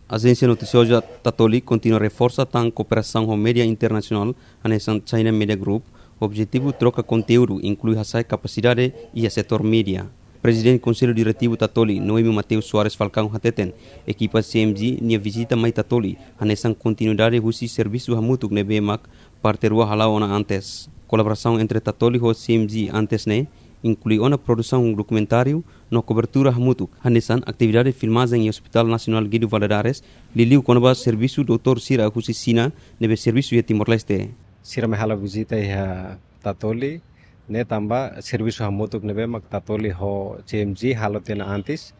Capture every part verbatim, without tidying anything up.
Ajénsia notisioza Tatoli kontinua reforsa tan kooperasaun ho média internasionál hanesan China Media Group, objetivu troka konteúdu, inklui hasa'e kapasidade iha setór média. Prezidente Konsellu Diretivu Tatoli, Noemi Mateus Soares Falcão hateten, ekipa C M G nia vizita mai Tatoli hanesan kontinuidade husi servisu hamutuk ne'ebé mak parte rua hala'o ona antes. Kolaborasaun entre Tatoli ho C M G antes ne'e inklui ona produsaun dokumentáriu no kobertura hamutuk, hanesan atividade filmajen iha Hospital Nasionál Guido Valadares, liuliu kona-ba servisu doutór sira husi Xina ne'ebé servisu iha Timor-Leste. Sira mai halo vizita iha Tatoli, ne'e tanba servisu hamutuk ne'ebé mak Tatoli ho C M G halo tiha ona antes.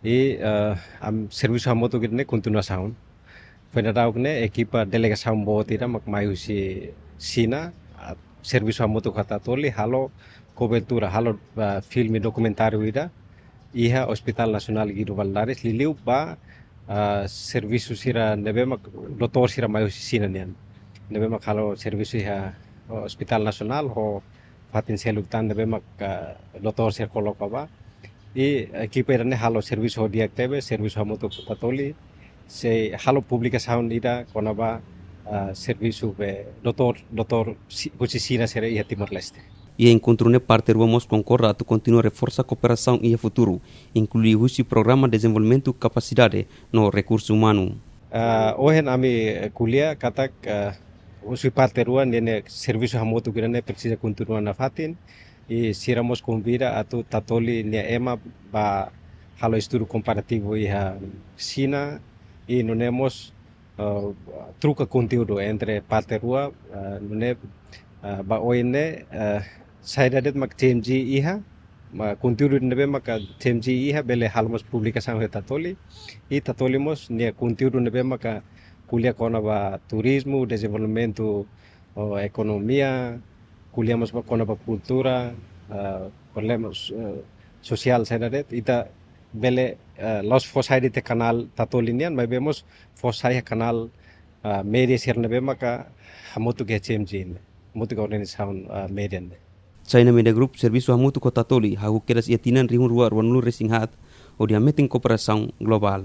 I, eh, am, servisu hamutuk ne'e kontinuasaun. Foin dadauk ne'e ekipa delegasaun boot ida mak mai husi Xina, ah, servisu hamutuk ho Tatoli, halo kobertura, halo, ah, filme dokumentáriu ida iha Hospital Nasionál Guido Valadares, liuliu ba, ah, servisu sira ne'ebé mak doutór sira mai husi Xina nian. Ne'ebé mak halo servisu iha, oh, Hospital Nasionál ho fatin seluk tan ne'ebé mak, ah, doutór sira koloka ba. I ekipa ida-ne'e halo servisu ho di'ak tebes, servisu hamutuk ho Tatoli, sei halo publikasaun ida kona-ba, ah, servisu be doutór, doutór si-, husi Xina sira iha Timor-Leste. Iha enkontru ne'e parte rua mós konkorda atu kontinua reforsa kooperasaun iha futuru, inklui husi programa dezenvolvimentu kapasidade no rekursu umanu. Ah, ohin ami, eh, ko'alia katak, ah, husi parte rua ninia servisu hamutuk ida-ne'e presiza kontinua nafatin, i sira mós konvida atu Tatoli nia ema ba halo estudu komparativu iha Xina, i nune'e mós, eh, troka konteúdu entre parte rua, eh, nune'e, eh, ba oin ne'e, eh, saida de'it mak C M G iha, mak konteúdu ne'ebé mak C M G iha bele halo mós publikasaun iha Tatoli, i Tatoli mós nia konteúdu ne'ebé mak ko'alia kona-ba turizmu, dezenvolvimentu, oh, ekonomia, ko'alia mós ba kona-ba kultura, ah, problema, eh, sosiál saida de'it, ita bele, eh, la'ós fó sai de'it iha kanál Tatoli nian, maibé mós fó sai iha kanál, ah, média sira ne'ebé maka hamutuk iha C M G ne'e, hamutuk iha organizasaun, ah, média ne'e. China Media Group servisu hamutuk ho Tatoli hahú kedas iha tinan rihun rua ruanulu-resin-haat, hodi hametin kooperasaun globál.